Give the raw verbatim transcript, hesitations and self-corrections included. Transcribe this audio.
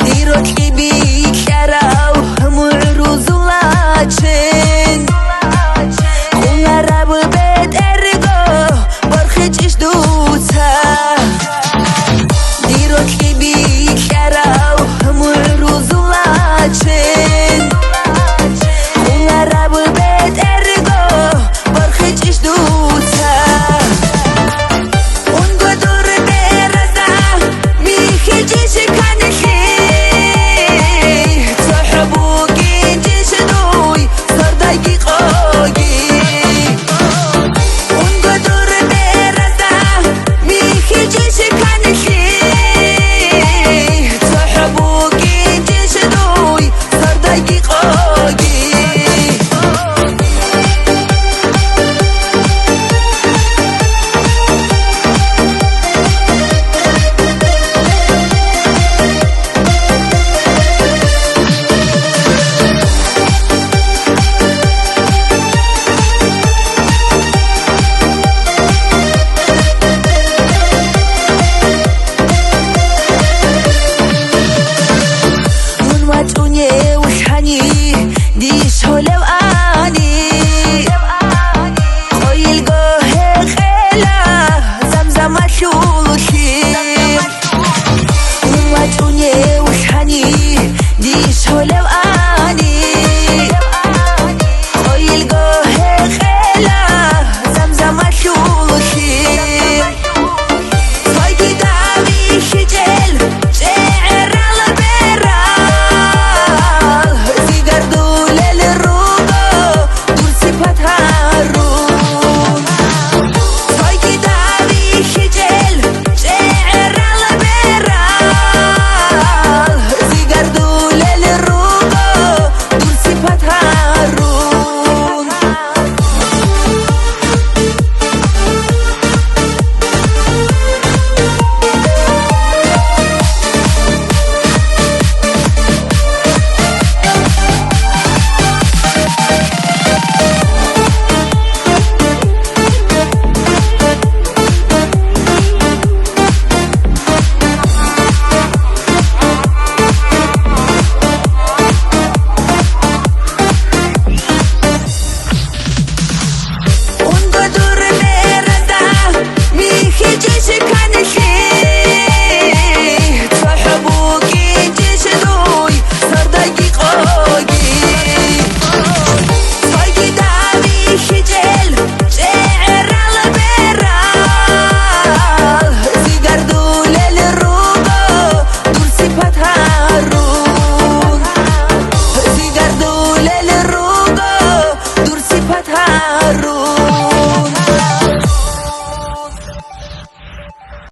Дир рокьи бикьарав мугӀрузулачин, хъулараб бетӀерго борхичӀищ дуца? Дир рокьи бикьарав мугӀрузулачин, хъулараб бетӀерго борхичӀищ дуца? Унго дур беразда бихьичӀищ канлъи, цохӀо букӀинчӀищ дуй сордайги къоги. Унго дур беразда бихьичӀищ канлъи, цохӀо букӀинчӀищ дуй сордайги къоги. Мун вачӀунев лъани, дие щолев ани, къойилго гьекъела замзамалъуллъи. Мун вачӀунев лъани, дие щолев